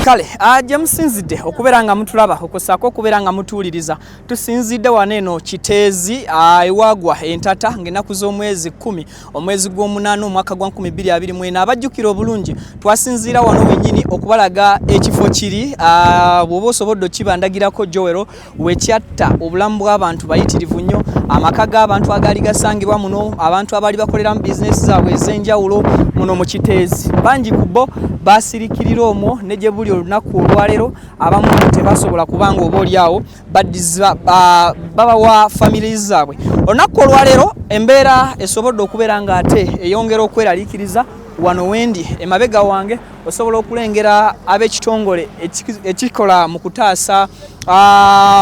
Kale gye musinzidde okubeera nga mutulaba, okusaako okubeera nga mutuwuliriza, tusinzidde wano eno Kiteezi ewagwa entata ng'ennaku z'omwezi 10 omwezi gw'omunaana omwaka gwa 2024. Abajjukira obulungi, twasinziira wano wennyini okubalaga ekifo kiri bw'oba osobodde okibandagirako Joel, wekyatta obulamu bw'abantu bayitirivu nnyo, amaka g'abantu agaali gasangibwa muno, abantu abaali bakoleramu bizinesi zaabwe ez'enjawulo muno mu Kiteezi. Bangi ku bo basirikirira omwo ne gye buli olunaku olwaleero abamu tebasobola kubanga oba oliawo baddiza babawa family zaabwe. Olunaku olwaleero embeera esobodde okubeera ng'ate eyongera okweraliikiriza. Wano wendi emabega wange osobola okulengera ab'ekitongole ekikola mu kutaasa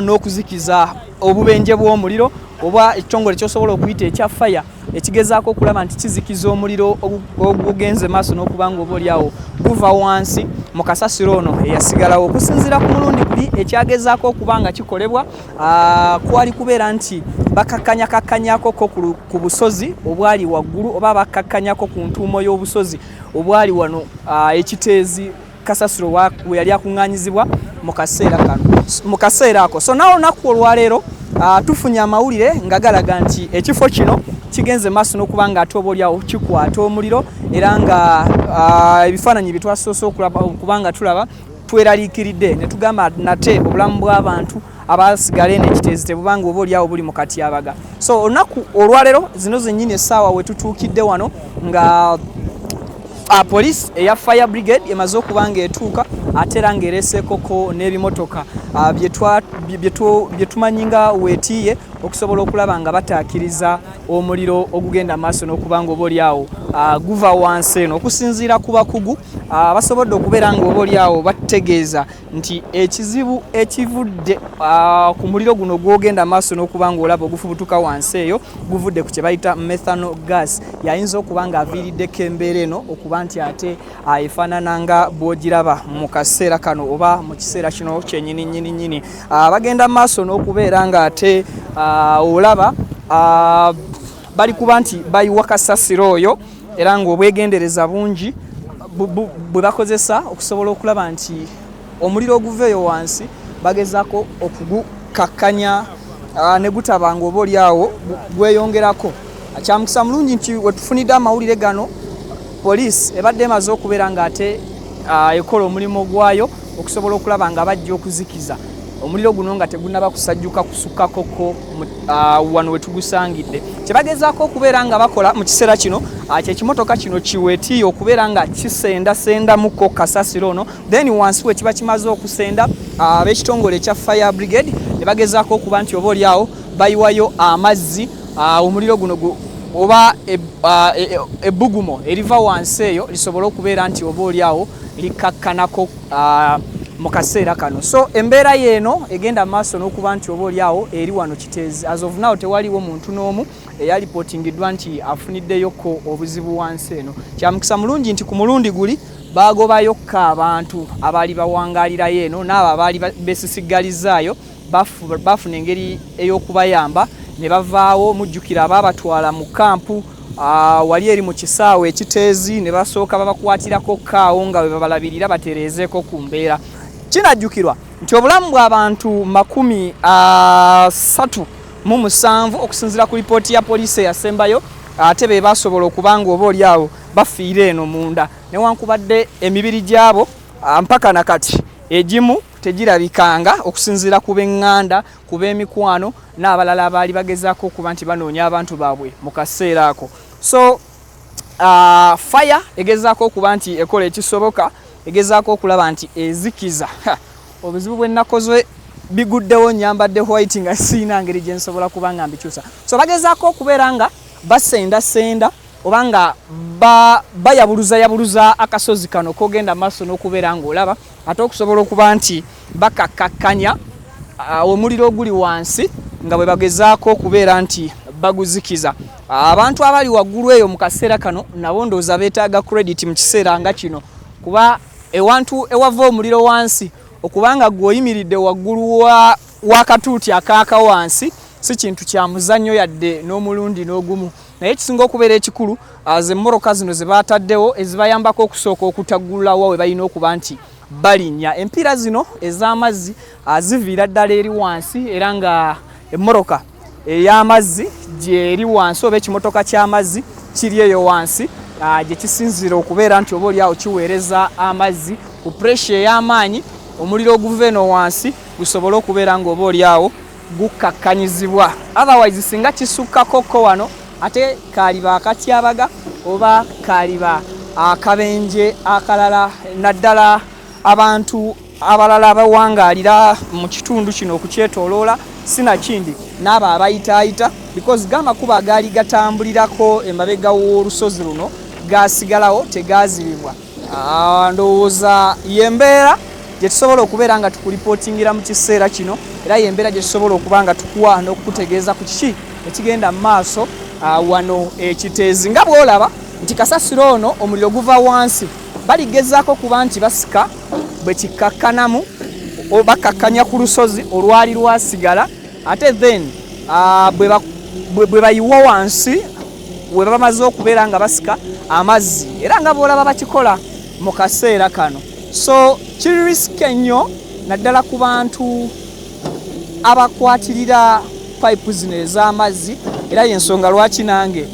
n'okuzikiza obubenje bw'omuliro, oba ekitongole kyosobola okuyita ekya fire, ekigezaako okulaba nti kizikiza omuliro ogugenze maaso n'okuba nga oba oliawo guva wansi mu kasasiro ono eyasigalawo. Okusinziira ku mulundi guli, ekyagezaako okuba nga kikolebwa kwali kubeera nti bakakkanyakakkanyako ko ku busozi obwali waggulu, oba bakakkanyako ku ntuumo y'obusozi obwali wano Ekiteezi kasasiro we yali akuŋŋaanyizibwa mu kaseera kano, mu kaseera ako. So nawe olunaku olwaleero tufunye amawulire nga galaga nti ekifo kino kigenze maaso n'okuba nga ate oba oliawo kikwata omuliro, era nga ebifaananyi bye twasoose okuba nga tulaba tweraliikiridde ne tugamba nate obulamu bw'abantu abasigala eno Ekiteezi tebubanga oba oliawo buli mu katyabaga. So olunaku olwaleero zino zennyini essaawa we tutuukidde wano nga poliisi eya fire brigade emaze okuba nga etuuka, ate era ng'ereeseekoko n'ebimotoka bye tumanyi nga weetiiye okusobola okulaba nga bataakiriza omuliro ogugenda maaso n'okuba nga oba oliawo guva wansi eno. Okusinziira ku bakugu basobodde okubeera nga oba oliawo bategeeza nti ekizibu ekivudde ku muliro guno gwogenda maaso n'okuba nga olaba ogufubutuka wansi eyo guvudde ku kye bayita methano gas, yayinza okuba nga aviiriddeko embeera eno okuba nti ate efaanana nga bw'ogiraba mu kaseera kano oba mu kiseera kino kyenyini nyini nyini. Bagenda maaso n'okubeera nga ate olaba bali kuba nti bayiwa kasasiro oyo, era ng'obwegendereza bungi bwe bakozesa okusobola okulaba nti omuliro oguva eyo wansi bagezaako okugukakkanya ne gutaba nga oba oliawo gweyongerako. Kyamukisa mulungi nti wetufunidde amawulire gano, poliisi ebadde emaze okubeera ng'ate ekola omulimu gwayo okusobola okulaba nga bajja okuzikiza omuliro guno nga tegunaba kusajjuka kusukkakoko wano wetugusangidde. Kyebagezaako okubeera nga bakola mu kiseera kino kyekimotoka kino kiwetiiye okubeera nga kisendasendamuko kasasiro ono, then wansi we kiba kimaze okusenda, ab'ekitongole ekya fire brigade ne bagezaako okuba nti oba oliawo bayiwayo amazzi, omuliro guno oba ebbugumo eriva wansi eyo lisobole okubeera nti oba oliawo likkakkanako mu kaseera kano. So embeera yeeno egenda maaso n'okuba nti oba oliawo eri wano Kiteezi. As of now tewaliwo muntu n'omu eyalipootingiddwa nti afuniddeyoko obuzibu wansi eno. Kyamukisa mulungi nti ku mulundi guli bagobayokko abantu abaali bawangaalirayo eno, n'abo abaali besisigalizaayo bafuna engeri ey'okubayamba ne bavaawo. Mujjukira abaabatwala mu kampu wali eri mu kisaawe Ekiteezi ne basooka babakwatirako kaawo nga bwe babalabirira batereezeeko ku mbeera. Kinajjukirwa nti obulamu bw'abantu 37 okusinziira ku lipooti ya poliisi eyasembayo ate be basobola okuba nga oba oliawo bafiira eno munda, newankubadde emibiri gyabo mpaka nakati egimu tegirabikanga okusinziira ku b'eŋŋanda, ku b'emikwano n'abalala abaali bagezaako okuba nti banoonya abantu baabwe mu kaseera ako. So fire egezaako okuba nti ekola ekisoboka, egezaako okulaba nti ezikiza obuzibu bwe nakoze. Biguddewo nyambadde white nga siina ngeri gye nsobola kuba nga mbikyusa. So bagezaako okubeera nga basendasenda oba nga bayabuluza yabuluza akasozi kano kogenda maaso n'okubeera ng'olaba ate okusobola okuba nti bakakkakkanya omuliro oguli wansi nga bwe bagezaako okubeera nti baguzikiza. Abantu abali waggulu eyo mu kaseera kano nabo ndowooza beetaaga credit mu kiseera nga kino, kuba ewantu ewava omuliro wansi okubanga gwe oyimiridde waggulu w'akatuuti akaaka wansi si kintu kya muzannyo yadde n'omulundi n'ogumu. Naye ekisinga okubeera ekikulu, ze mmoroka zino ze baataddewo ezibayambako okusooka okutaggululawa we balina okuba nti Balinnya empiira zino ez'amazzi ziviira ddala eri wansi, era nga emmoroka ey'amazzi gyeri wansi oba ekimotoka ky'amazzi kiri eyo wansi gye kisinziira okubeera nti oba oliawo kiweereza amazzi ku pressure ey'amaanyi, omuliro oguva eno wansi gusobole okubeera nga oba oliawo gukkakkanyizibwa. Otherwise singa kisukkakokko wano, ate kaaliba akatyabaga oba kaaliba akabenje akalala, naddala abantu abalala abawangaalira mu kitundu kino okukyetoloola, sinakindi n'abo abayitaayita, because gamakubo agaali gatambulirako emabega w'olusozi luno gasigalawo tegazibibwa. Ndowooza y'embeera gye tusobola okubeera nga tukulipootingira mu kiseera kino, era y'embeera gye tusobola okuba nga tukuwa n'okukutegeeza ku kiki ekigenda mu maaso wano Ekiteezi. Nga bw'olaba nti kasasiro ono omuliro guva wansi, baligezaako kuba nti basika bwe kikkakkanamu, bakkakkanya ku lusozi olwali lwasigala, ate then bwe bayiwa wansi we bamaze okubeera nga basika amazzi, era nga bw'olaba bakikola mu kaseera kano. So kiri risky nnyo, naddala ku bantu abakwatirira pipe zino ez'amazzi, era y'ensonga lwaki nange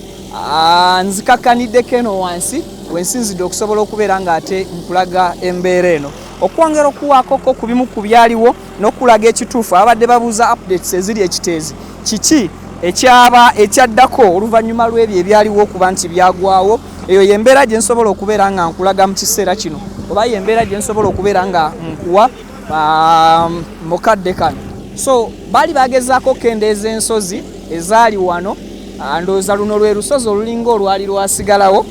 nzikakaniddeko eno wansi wensinzidde okusobola okubeera ng'ate nkulaga embeera eno, okwongera okuwaakoko ku bimu ku byaliwo n'okulaga ekituufu. Abadde babuuza updates eziri Ekiteezi, kiki ekyaba ekyaddako oluvannyuma lw'ebyo ebyaliwo okuba nti byagwawo, eyo y'embeera gye nsobola okubeera nga nkulaga mu kiseera kino, oba y'embeera gye nsobola okubeera nga nkuwa mu kadde kano. So baali bagezaako okukendeeza ensozi ezaali wano. Ndowooza luno lwe lusozi olulinga olwali lwasigalawo,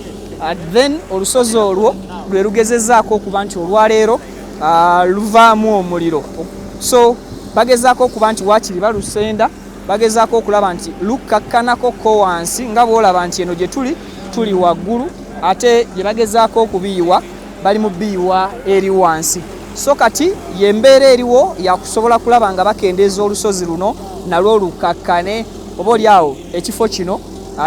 then olusozi olwo lwe lugezezaako okuba nti olwaleero luvaamu omuliro. So bagezaako okuba nti waakiri balusenda, bagezaako okulaba nti lukkakkanako ko wansi, nga bw'olaba nti eno gye tuli tuli waggulu, ate gye bagezaako okubiyiwa bali mu biyiwa eri wansi. So kati y'embeera eriwo yakusobola kulaba nga bakendeeza olusozi luno nalwo lukkakkane, oba oli awo ekifo kino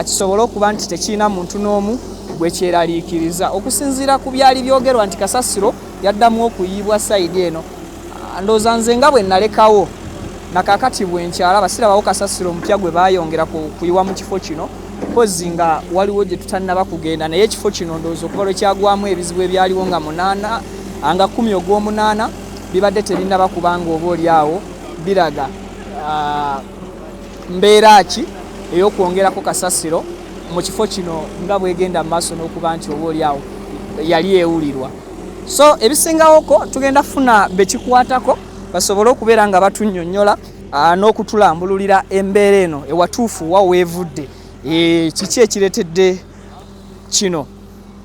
kisobole okuba nti tekirina muntu n'omu gwe kyeraliikiriza. Okusinziira ku byali byogerwa nti kasasiro yaddamu okuyiibwa side eno, ndowooza nze nga bwe nalekawo nakakati bwe nkyalaba sirabawo kasasiro omupya gwe baayongera kuyiwa mu kifo kino, mpozi nga waliwo gye tutannaba kugenda. Naye ekifo kino ndowooza okuva lwe kyagwamu ebizibu ebyaliwo nga 8 nga 10 ogw'omunaana, bibadde tebinnaba kubanga oba oli awo biraga mbeera ki ey'okwongerako kasasiro mu kifo kino nga bwegenda mu maaso n'okuba nti oba oli awo yali ewulirwa. So ebisingawoko tugenda kufuna bekikwatako basobole okubeera nga batunnyonnyola n'okutulambululira embeera eno ewatuufu wa weevudde, kiki ekireetedde kino,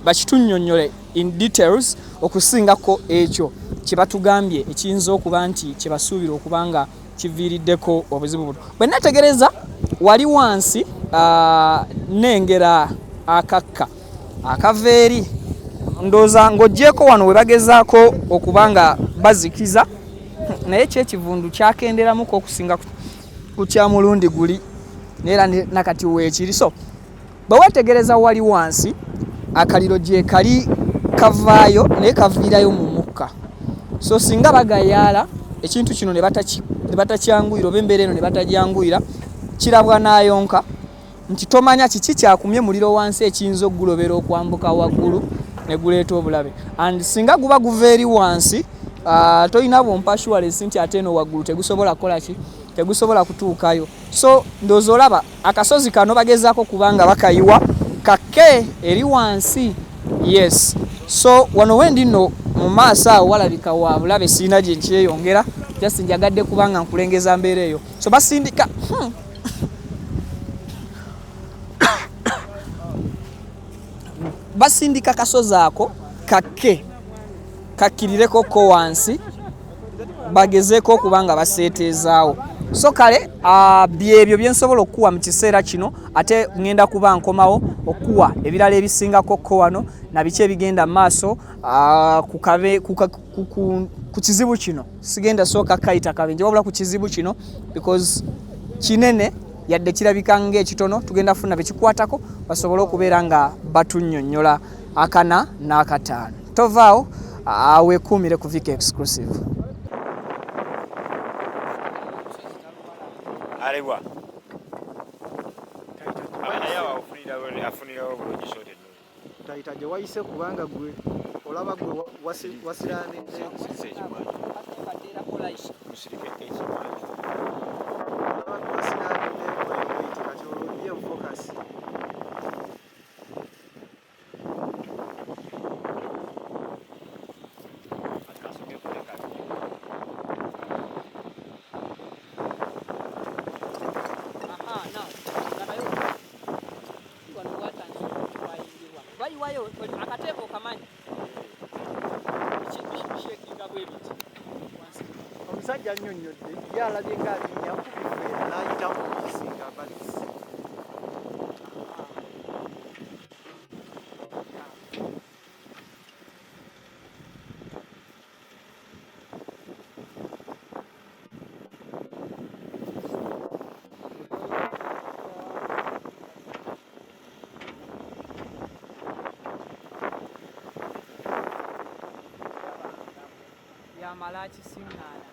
bakitunnyonnyole in details okusingako ekyo kye batugambye ekiyinza okuba nti kye basuubira okuba nga kiviiriddeko obuzibu buno. Bwe nategereza wali wansi nnengera akakka akava eri, ndowooza ng'oggyeeko wano we bagezaako okuba nga bazikiza, naye kyo ekivundu kyakenderamuko okusinga ku kya mulundi guli, naye era nakati weekiri. So bwe weetegereza wali wansi akaliro gye kali kavaayo, naye kaviirayo mu mukka. So singa bagayaala ekintu kino ne batakyanguyira, oba embeera eno ne batagyanguyira, kirabwa n'ayonka nti tomanya kiki kyakumye muliro wansi ekiyinza okugulobera okwambuka waggulu ne guleeta obulabe. And singa guba guva eri wansi, tolina bwompa assurance nti ate eno waggulu tegusobola kukola ki, tegusobola kutuukayo. So ndowooza olaba akasozi kano bagezaako kubanga bakayiwa kakke eri wansi. Yes, so wano wendi nno mu maaso awo walabika wa bulabe, sirina gye nkyeyongera, just njagadde kubanga nkulengeza mbeera eyo. So basindika basindika kasozi ako kakke kakkirireko ko wansi, bagezeeko okuba nga baseeteezaawo. So kale byebyo bye nsobola okukuwa mu kiseera kino, ate ŋŋenda kuba nkomawo okukuwa ebirala ebisingako ko wano na biki ebigenda mu maaso ku kizibu kino. Sigenda sooka kayita kabenje, wabula ku kizibu kino, because kinene yadde kirabika ng'ekitono, tugenda kufuna bekikwatako basobole okubeera nga batunnyonnyola akana n'akataano. Tovaawo. Weekuumire ku Vika Exclusive. Alebwa. Naye awo afunirawo bulungi shot ennungi. Tayita gye wayise kubanga gwe olaba gwe wasiranidde. Sirisa ekimwanjo. Musirike ekimwanjo. Olaba gwe wasiranidde wait kati olwo ye focus. Kasooke kuleka. Aha, now, labayo wano watandise okuwayingibwa bayiwayo akateeko okamanyi bishekinga bwe biti wansi. Omusajja annyonnyodde ye alabye ng'alinnya ku bifeera n'ayitamu okukisinga but Yamala akisiŋŋaana.